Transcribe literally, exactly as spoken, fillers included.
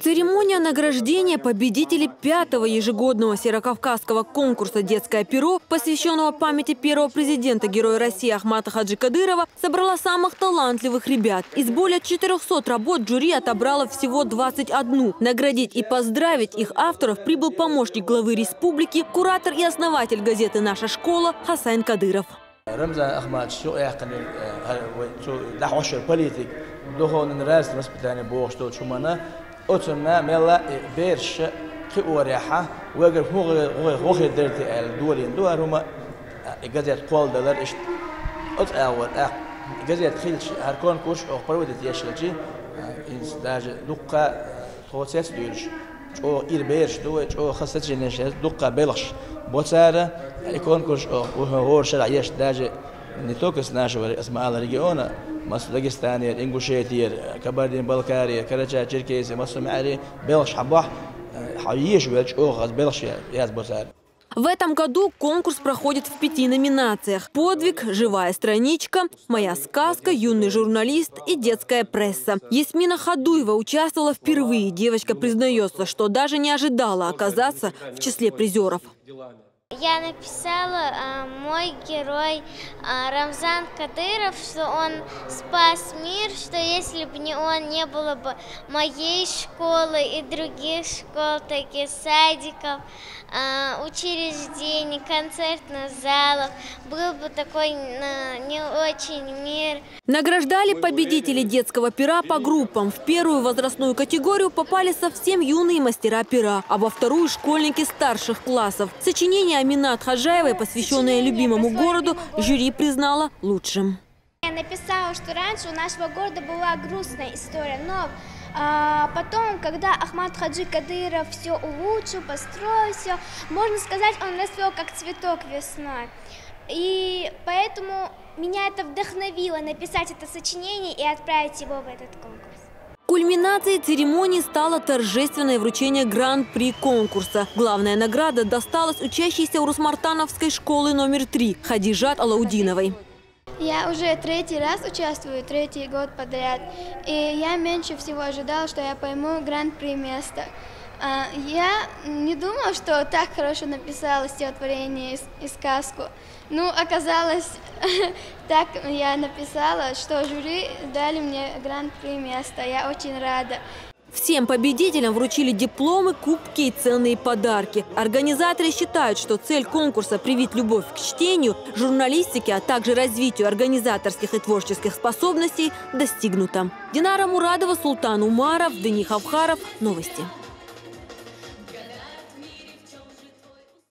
Церемония награждения победителей пятого ежегодного Северокавказского конкурса «Детское перо», посвященного памяти первого президента, героя России Ахмата Хаджи Кадырова, собрала самых талантливых ребят. Из более четырёхсот работ жюри отобрало всего двадцать одну. Наградить и поздравить их авторов прибыл помощник главы республики, куратор и основатель газеты «Наша школа» Хасайн Кадыров. Рамзан Ахматович юкъяьккхина, э, хӀара вай цу дӀахьош йолу политика, духовное нравственное воспитание бохуш долчу хӀуманна, оцунна мелла а и бераш кхиорехь, вайгара хӀун гӀо-, гӀо-, гӀо хир дара те аьлла долийна ду хӀара хӀума, а, и газет кхолладалар иштта. Оцу агӀор тӀаккха и газет хилча, хӀара конкурс оха проводить еш хилча, а, иза даже дуккха, а, тхо цец а дуьйлуш, чӀогӀа ира бераш ду вай, чӀогӀа хан сацийнеш еза, дуккха белхаш бо цара, и конкурс оха хӀора шарахь еш, даже не только с нашего ре-, ас ма-, алла региона, массо Дагестанера, Ингушетера, Кабардин-Балкарера, Карачаево-Черкесия, массо маьӀӀера белхаш хьан бохь, хьан еша вел чӀогӀа хаза белхаш я-, яц бо цара. В этом году конкурс проходит в пяти номинациях: «Подвиг», «Живая страничка», «Моя сказка», «Юный журналист» и «Детская пресса». Ясмина Хадуева участвовала впервые. Девочка признается, что даже не ожидала оказаться в числе призёров. Я написала, а, мой герой, а, Рамзан Кадыров, что он спас мир, что если бы не он, не было бы моей школы и других школ, таких садиков, а, учреждений, концертных залов, был бы такой, а, не очень мир. Награждали победителей «Детского пера» по группам. В первую возрастную категорию попали совсем юные мастера пера, а во вторую — школьники старших классов. Сочинение Аминат Хаджаевой, посвящённое любимому городу, жюри признало лучшим. Я написала, что раньше у нашего города была грустная история, но, а, потом, когда Ахмат Хаджи Кадыров всё улучшил, построил всё, можно сказать, он расцвёл как цветок весной. И поэтому меня это вдохновило написать это сочинение и отправить его в этот конкурс. Кульминацией церемонии стало торжественное вручение гран-при конкурса. Главная награда досталась учащейся Урус-Мартановской школы номер три Хадижат Алаудиновой. Я уже третий раз участвую, третий год подряд. И я меньше всего ожидала, что я пойму гран-при место. А, я не думала, что так хорошо написала стихотворение и с-, и сказку. Ну, оказалось, так я написала, что жюри дали мне гран-при место. Я очень рада. Всем победителям вручили дипломы, кубки и ценные подарки. Организаторы считают, что цель конкурса — привить любовь к чтению, журналистике, а также развитию организаторских и творческих способностей — достигнута. Динара Мурадова, Султан Умаров, Дени Хавхаров. Новости.